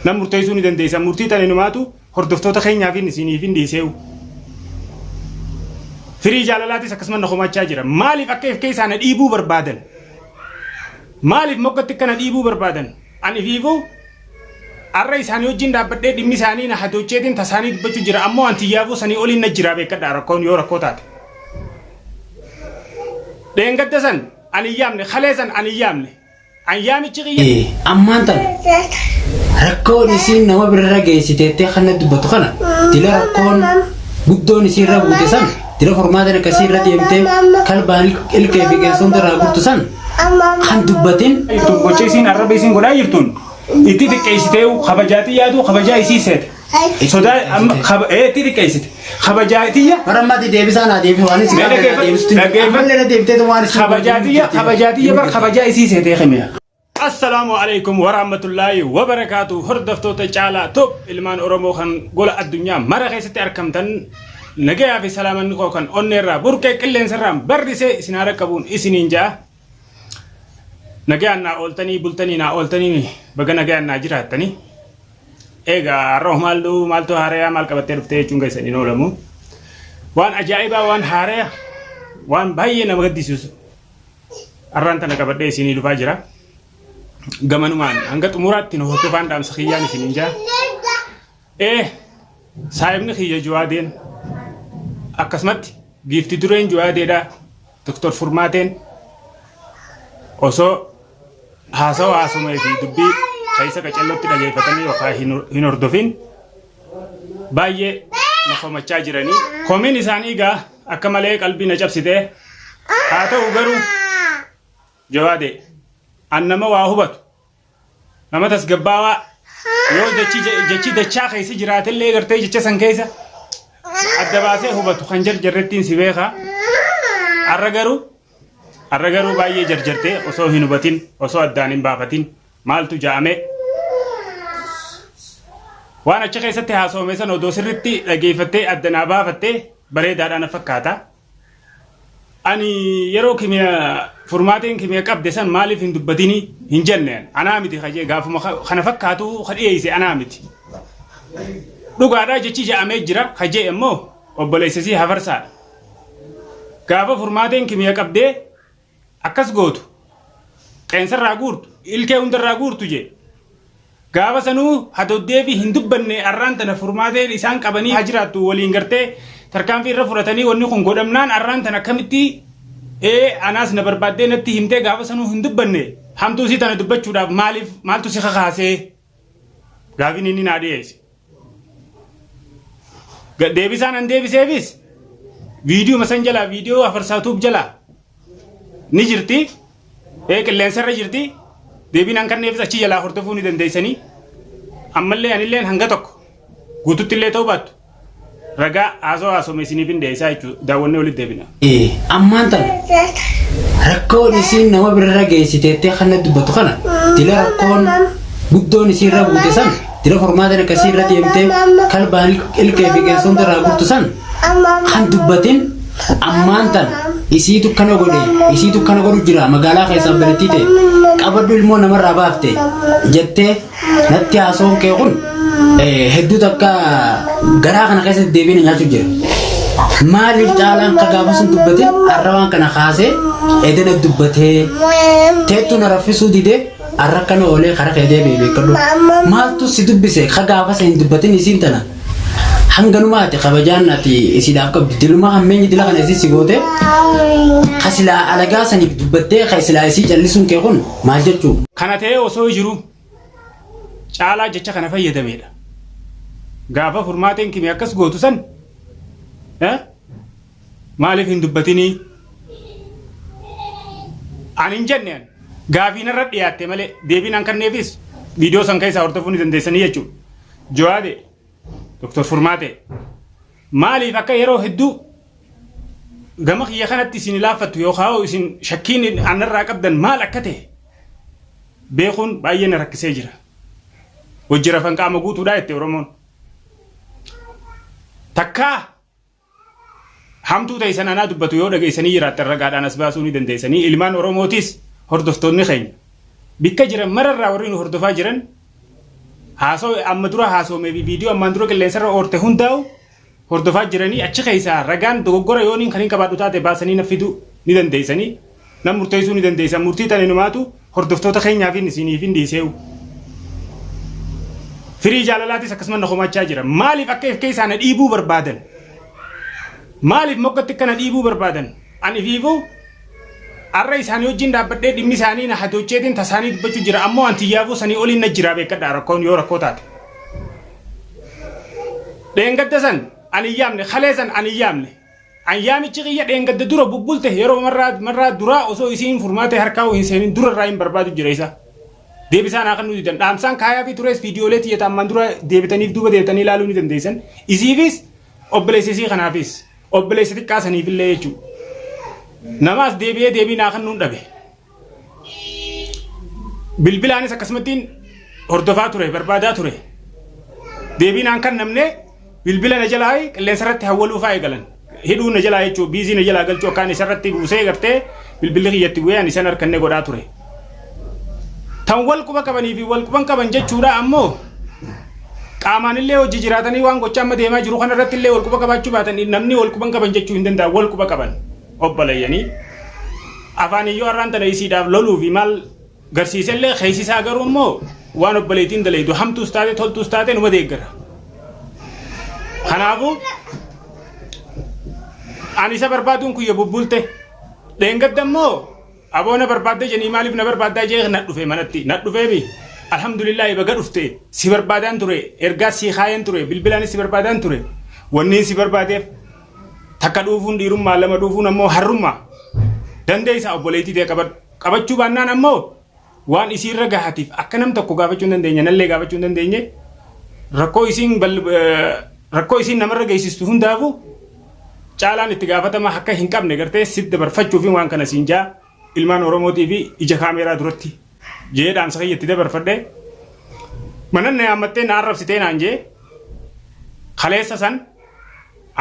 Nan murteessuu ni dandeessan. Murtii tana inumaatu hordoftoota keenyaafin isiniifin dhiiseewu. Firii jaalalaatis akkasuma na komachaa jira. Maaliif akka if keessaa na dhiibuu barbaadan? Maaliif moggatti akka na dhiibuu barbaadan? Ani ifiifuu arra isaanii wajjin dhaabbadhee dhimmi isaanii na hadoocheetiin tasaanii dubbachuu jira. Ammoo an tiyyaafuu sanii oliin na jira beekadhaa rakkoon yoo rakkoo taate. Dheengadda san ani hin yaamne, kalee san ani hin yaamne. An yaamichi kiyya. Ammaan tana rakkoon isiin nama birarra geessiteettee kana dubbatu kana dila rakkoon guddoon isiirra buute san dila furmaatan akkasii irra deemtee kalbaan ilkee fi qeensa irraa gurtu san kan dubbatin. Jirtuun gocha isiin arraba isiin godhaa jirtuun itti xiqqeessitee kabajaatii yaaduu kabajaa isii seete. Sodaa amma itti xiqqeessite kabajaatiyya. Bara ammaatti deebisaa naa deebisu waan isin Mee gaafate naa dhaggeeffadhu, deebisutti hin jiru. dhaggeeffadhu. Ammallee na deebiteetu waan isin Kabajaatiyya kabajaatiyya bar kabajaa isii seetee kimiya. Assalaamu alaikum warahmatullaahi wabarakaatu hordoftoota caalaa top ilmaan Oromoo kan gola addunyaa mara keessatti argamtan nagayaa fi salaamanni koo kan onneerraa burqee qilleensarraan barrisee isin haara qabuun isiniin ja'a. Nagayaan naa ooltanii bultanii naa ooltanii baga nagayaan naa jiraattanii. Egaa har'a maaltu maaltu haarayaa maal qabattee dhuftee jechuun keessan hin oolamu. Waan ajaa'ibaa waan haaraya waan baay'ee nama gaddisiisu har'aan tana qabadhee isinii dhufaa jira. Gamanumaan hanga xumuraatti nu hordofaan dhaamsa kiyyaan isiniin jaa. Ee saahibni kiyya Juwaadeen akkasumatti giifti dureen Juwaadeedha Dr. Furmaateen osoo haasawa haasomee fi dubbii keessa qacellotti dhageeffatanii yookaan hin hordofin baay'ee na komachaa jiranii. Komiin isaanii egaa akka malee qalbii na cabsite. Haa ta'u garuu Jawaadee an nama waa hubatu nama tasgabbaawaa yoo jechi jechi dachaa keessa jiraatellee gartee jecha san keessa adda baasee hubatu kan jarjarrettiin si beeka. Har'a garuu Har'a garuu baay'ee jarjartee osoo hin hubatin, osoo addaan hin baafatin maaltu ja'ame waan achi keessatti haasawame sana odoo sirritti dhageeffattee adda naa baafattee bareedaadha na fakkaata. Ani yeroo kimiya furmaateen kimiya qabde san maaliif hin dubbatini hin jenne anaa miti kajee gaafuma kana fakkaatu ka dhiyeesse anaa miti. Dhugaadhaa jechi ja'amee jira kajee immoo obboleessisii hafarsaadha. Gaafa furmaateen kimiya qabdee akkas gootu qeensarraa guurtu ilkee hundarraa guurtu jee. Gaafa sanuu hadoddeefi hin dubbanne arraan tana furmaateen isaan qabanii haa jiraattu waliin gartee tarkaanfii irra fudhatanii wanni kun godhamnaan arraan tana akkamitti ee anaas na barbaaddee natti himtee gaafa sanuu hin dubbanne hamtuu isii tana dubbachuudhaaf maaliif maaltu si kakaasee gaafiin inni naa dhiyeesse. Deebisaan an deebiseefis viidiyoo san jalaa viidiyoo afarsaa tuub jalaa ni jirti. Ee qilleensarra jirti. Deebiin an kanneefis achi jalaa hordofuu ni dandeessanii. Ammallee anilleen hanga tokko guututti illee ta'uu baattu Ragaa haasoo haasome isiniif hin dhiyeessaa jechuudha. Daawwannee walitti deebina. Ammaan tana rakkoon isiin nama birarra geessiteettee kana dubbatu kana dila rakkoon guddoon isiirra buute san dila furmaatan akkasii irra deemtee kalbaan ilkee fi qeensa irraa gurtu san kan dubbatin ammaan tana isiitu kana godhe isiitu kana godhu jira magaalaa keessaa obboleettii ta'e qabadhu ilmoo namarraa baafte jettee Natti haasawuun kee kun hedduu takka garaa kana keessatti deebiin nyaachuu jira. Maaliif caalaan ka gaafa sun dubbatin har'a waan kana kaasee edena dubbatee teettu na raffisuu didee har'a kana oolee kara kee deebi'e beekadhu. Maaltu si dubbise ka gaafa san hin dubbatin isiin tana. Hanganuma ati kabajaan ati isiidhaaf qabdu diluma hammeenyi dila kana isii si goote ka silaa alagaa saniif dubbattee ka silaa isii callisuun kee kun maal jechuu? Kana ta'ee osoo jiruu caalaa jecha kana fayyadameedha. Gaafa furmaateen kimi akkas gootu san maaliif hin dubbatinii? Ani hin jenne ani. Gaafii narra dhiyaatte malee deebiin an kanneefis viidiyoo san keessaa hordofuu ni dandeessanii jechuudha. Jawaade, Dr. Furmaate, maaliif akka yeroo hedduu gama kiyya kanatti isin laaffattu yookaan isin shakkiin anarraa qabdan maal akka ta'e beekuun baay'ee na rakkisee jira. Hojii rafan qaama guutuudha jette Oromoon. Takkaa hamtuu teessan anaa dubbatu yoo dhageessanii jiraattan ragaadhaan as baasuu ni dandeessanii. Ilmaan Oromootis hordoftoonni keenya bikka jiran mararraa warri nu hordofaa jiran Haasoo amma dura haasoomee fi viidiyoo ammaan dura qilleensarra oorte hundaa'u hordofaa jiranii achi keessaa ragaan dogoggora yooniin kan hin qabaadhu taate baasanii na fiduu ni dandeessanii na murteessuu ni dandeessan. Murtii tana inumaatu hordoftoota keenyaaf isiniif hin dhiiseewu. Firii jaalalaatis akkasuma na komachaa jira. Maaliif akka if keessaa na dhiibuu barbaadan? Maaliif moggatti akka na dhiibuu barbaadan? Ani ifiifuu har'a isaanii wajjin dhaabbadhee dhimmi isaanii na hadoocheetiin tasaanii dubbachuu jira. Ammoo an tiyyaafuu sanii oliin na jira beekadha rakkoon yoo rakkoo taate. Dheengadda san ani hin yaamne, kalee san ani hin yaamne. An yaamichi kiyya dheengadda dura bubbulte yeroo marraa marraa duraa osoo isiin furmaatee harkaa hin seenin dura irraa hin barbaadu jira isa. Deebisaan haa kennuu didan. Dhaamsaan kaayaa fi turees viidiyoolee tiyyata ammaan dura deebitaniif duuba deebitanii ilaaluu ni dandeessan. Isiifis obboleessa isii kanaafis obboleessa xiqqaa saniifillee jechuudha. Namaas deebi'ee deebii naa kennuun dhabe. Bilbilaanis akkasumattiin hordofaa ture barbaadaa ture. Deebii naan kan namne bilbila na jalaa qilleensa irratti hawwaluu fa'aa eegalan. Hidhuu na jalaa jechuun biizii na jalaa galchuu akkaan isa irratti buusee gartee bilbilli kiyyatti bu'ee ani isan harkanne godhaa ture. Tan wal quba qabanii fi wal quban qaban jechuudha ammoo qaamaan illee hojii jiraatanii waan gocha amma deemaa jiru kana irratti illee wal quba qabaachuu baatan namni wal quban qaban jechuu hin danda'an wal quba qaban obbaleeyyanii. Afaan iyyuu har'aan tana isiidhaaf loluu fi maal garsiisellee keessi isaa garuu immoo waan obboleettiin dalaydu hamtuus taate toltuus taate numa deeggara. Kanaafuu ani isa barbaaduun kuyya bubbulte dheengadda immoo aboo na barbaadde jenii maaliif na barbaaddaa jee na dhufe manatti na dhufeemi alhamdulillaahi baga dhufte si barbaadaan ture ergaa si kaayeen ture bilbilaanis si barbaadaan ture wanniin si barbaadeef takka dhuufuun dhiirummaa lama dhuufuun ammoo harrummaa dandeessa obboleettii ta'e qabadhu qabachuu baannaan ammoo waan isiirra gahatiif akka nam tokko gaafachuu hin dandeenye nallee gaafachuu hin dandeenye rakkoo isiin rakkoo isiin namarra geessistu hundaafuu caalaan itti gaafatama akka hin qabne gartee sit dabarfachuuf waan kana siin jaa ilmaan Oromootii fi ija kaameeraa duratti jee dhaamsa kiyya itti dabarfadhe manan na yaammattee na arrabsitee naan jee kaleessa san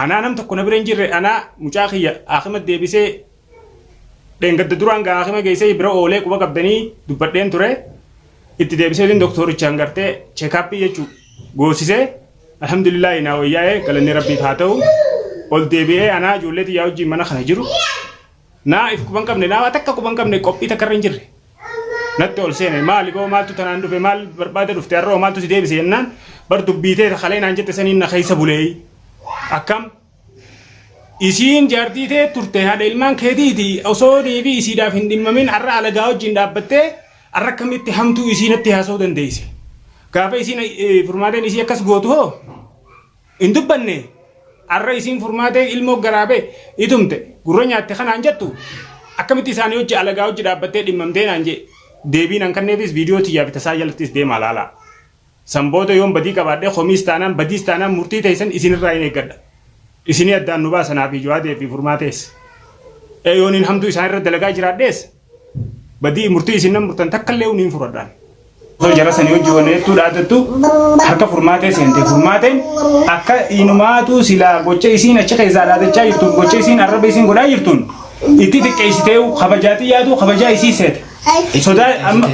anaa nam tokko na bira hin jirre anaa mucaa kiyya akima deebisee dheengadda duraan gaa akima geessee bira oolee quba qabdanii dubbadheen ture itti deebiseetiin doktorichaan gartee cheekaappii jechuu goosisee alhamdulillaahi naa wayyaa'ee galanni rabbiif haa ta'u ol deebi'ee anaa ijoollee tiyyaa wajjin mana kana jiru naa if quban qabne naa waa takka quban qabne qophii takka irra hin jirre natti ol seene maali boo maaltu tanaan dhufe maal barbaada dhufte har'oo maaltu si deebise jennaan bar dubbiitee kalee naan jette saniin na keessa bulee akkam isiin jaartii tee turte haadha ilmaan keetiiti osoo fi isiidhaaf hin dhimmamin har'a alagaa wajjin dhaabbattee har'a akkamitti hamtuu isii natti haasa'uu dandeesse gaafa isiin furmaateen isii akkas gootu hoo hin dubbanne har'a isiin furmaatee ilmoo garaabee itumte gurra nyaatte kanaan jettu akkamitti isaanii hojii alagaa hojii dhaabbattee dhimmamtee naan jee deebiin an kanneefis viidiyoo tiyyaa fi tasaa jalattis deemaa laalaa. San booda yoon badii qabaadhe komiis taanaan badiis taanaan murtii teessan isinirraa hin eeggadha. Isinii addaan nu baasa naa fi Jawaadee fi furmaatees. Ee yooniin hamtuu isaanirra dalagaa jiraadhees badii murtii isin nan murtan takka illee niin fudhadhaan. Osoo jara sanii hojii wanneettuu dhaadattu harka furmaatee seente furmaateen akka inumaatu silaa gocha isiin achi keessaa dhaadachaa jirtuuf gocha isiin arraba isiin godhaa jirtuun itti xiqqeessitee kabajaatii yaadu kabajaa isii seete. Sodaa amma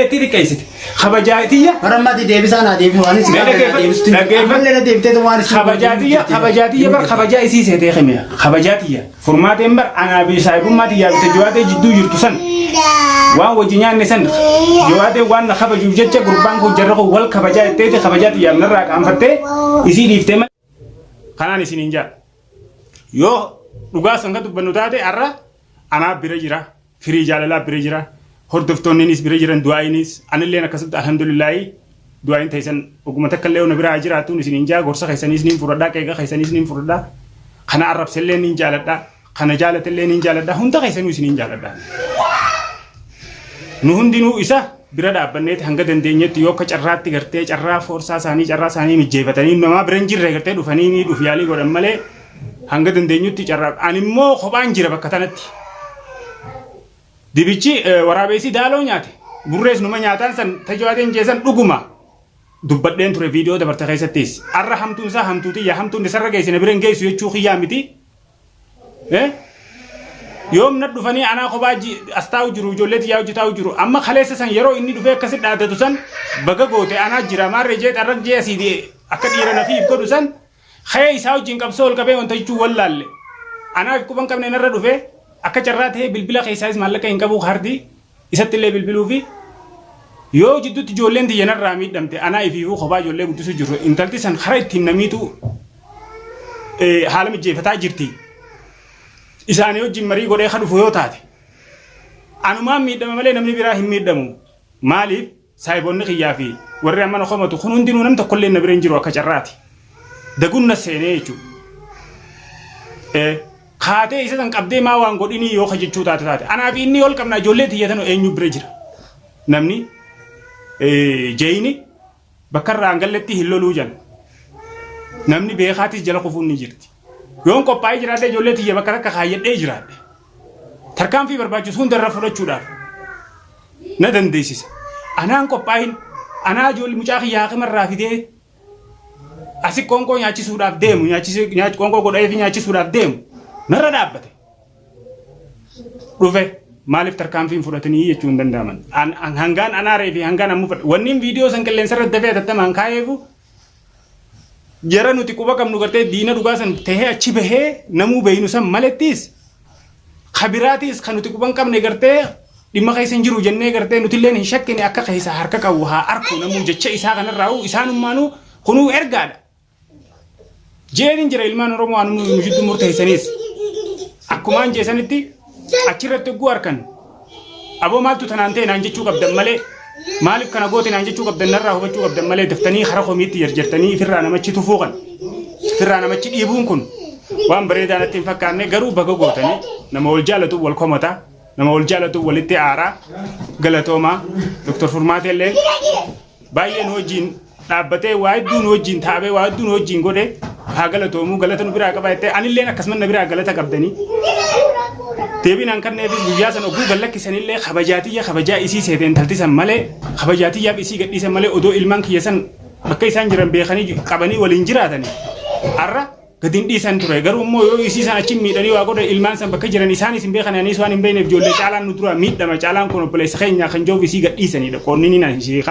itti xiqqeessite kabajaatiyya Bara ammaatti deebisaa naa deebisu waan isin Mee gaafate naa dhaggeeffadhu, deebistu. dhaggeeffadhu. Ammallee na deebitee waan isin kabajaatiyya kabajaatiyya bar kabajaa isii seetee himee kabajaatiyya furmaateen bar anaa fi saahibummaa tiyyaa fi tajaajilaa jidduu jirtu san waan wajji nyaanne san jawaadee waan na kabajuuf jecha gurbaan kun jarra kun wal kabajaa jetteeti kabajaa tiyyaaf narraa qaanfattee isii dhiiftee malee. Kanaan isiniin jaa yoo dhugaa san kan dubbannu taate har'a anaa bira jira firii jaalalaa bira jira hordoftoonninis bira jiran du'aayinis anilleen akkasitti alhamdulillaahi du'aayin teessan oguma takka illee na biraa jiraatuun isiniin jaa gorsa keessaniis niin fudhadhaa qeeqa keessaniis niin fudhadhaa kana arrabsellee niin jaaladhaa kana jaalatellee niin jaaladhaa hunda keessanuu isiniin jaaladhaa. Nu hundinuu isa bira dhaabbanneeti hanga dandeenyetti yoo akka carraatti gartee carraa foorsaa isaanii carraa isaanii mijjeeffatanii namaa bira hin jirre gartee dhufanii miidhuuf yaalii godhan malee hanga dandeenyutti carraa ani immoo kophaan jira bakka tanatti. Dibichi waraabessi daaloo nyaate burrees numa nyaataan san tajaajilan jeesan dhuguma dubbadheen ture viidiyoo dabarte keessattis arra hamtuun isaa hamtuutiyya hamtuun isarra geesse na bira hin geessu jechuu kiyyaa miti. Yoom na dhufanii anaa kophaa as taa'u jiru, ijoollee tiyyaa hojii taa'u jiru. Amma kaleessa san yeroo inni dhufee akkasi dhaadatu san, baga goote, anaa jira maarree jee xarraq jee asii akka dhiira nafiif godhu san ka'ee isaa wajjin qabsoo ol qabee wanta jechuun wallaalle. Anaaf quban qabne narra dhufee, akka carraa ta'ee bilbila keessaayis maallaqa hin qabu, kaardii isatti illee bilbiluu fi yoo jidduutti ijoolleen tiyya narraa miidhamte, anaa ifiifuu kophaa ijoollee guddisuu jirru, intalti san karaa ittiin namiitu haala mijeeffataa jirti. Isaanii wajjin marii godhee ka dhufu yoo taate, anumaan miidhama malee namni biraa hin miidhamu. Maaliif saayiboonni kiyyaa fi warri amma na komatu kun hundinuu nam tokkollee na bira hin jiru akka carraati. Dagunna seenee jechuudha. Kaatee isa san qabdee maa waan godhinii yoo ka jechuu taate, anaa fi inni ol qabna, ijoollee tiyyatan eenyu bira jira? Namni jeeyini bakka irraa hangalletti hin loluu jan. Namni beekaatis jala kufuun ni jirti. Yoon qophaa'ee jiraadhe, ijoollee tiyya bakka takka kaayyadhee jiraadhe, tarkaanfii barbaachisu hunda irra fudhachuudhaaf na dandeessisa. Anaan qophaa'in, anaa ijoollee mucaa kiyya hakimarraa fidee asi qoonqoo nyaachisuudhaaf deemu, qoonqoo godhee fi nyaachisuudhaaf deemu narra dhaabbate. Dhufe maaliif tarkaanfii hin fudhatanii jechuu hin danda'aman. Hangaan anaaree fi hangaan ammoo fudhate. Wanni viidiyoo san qilleensa irra dafee hatattamaan kaa'eefu, jara nuti quba qabnu gartee diina dhugaa san tahee achi bahee namuu beeynu san malettis, kabiraatis kan nuti quba hin qabne gartee dhimma keessa hin jiru jennee gartee nutilleen hin shakkine akka keessa harka qabu haa arku namuu jecha isaa kanarraa isaanummaanuu kunuu ergaadha. Jeetiin jira, ilmaan Oromoo anu nu jidduu murteessaniis akkumaan jeesanitti achirratti hogguu harkan, aboo maaltu tanaan ta'e naan jechuu qabdan malee, maaliif kana goote naan jechuu qabdan, narraa hubachuu qabdan malee, daftanii kara komiitti jarjartanii ifirraa namachi tufuu kan ifirraa namachi dhiibuun kun waan bareedaa natti hin fakkaanne. Garuu baga gootanii, nama wal jaalatu wal komata, nama wal jaalatu walitti aaraa. Galatoomaa. Dr. Furmaatee illee baay'ee nu wajjin dhaabbatee, waa hedduu nu wajjin taabee, waa hedduu nu wajjin godhe, haa galatoomuu, galata nu biraa qaba jettee, anilleen akkasuma na biraa galata qabdanii. Deebiin an kanneefis guyyaa san oguu gallakkisanillee kabajaatiyya kabajaa isii seete intalti san malee, kabajaatiyyaaf isii gadhiisan malee, odoo ilmaan kiyya san bakka isaan jiran beekanii qabanii waliin jiraatanii har'a gadi hin dhiisan ture. Garuu immoo yoo isii san achi miidhanii waa godhan, ilmaan san bakka jiran isaanis hin beekan, anis waan hin beekneef, ijoollee caalaan nu dura miidhama, caalaan kun obboleessa keenya kan jiruuf isii gadhiisanidha qoonni ni naan ishee.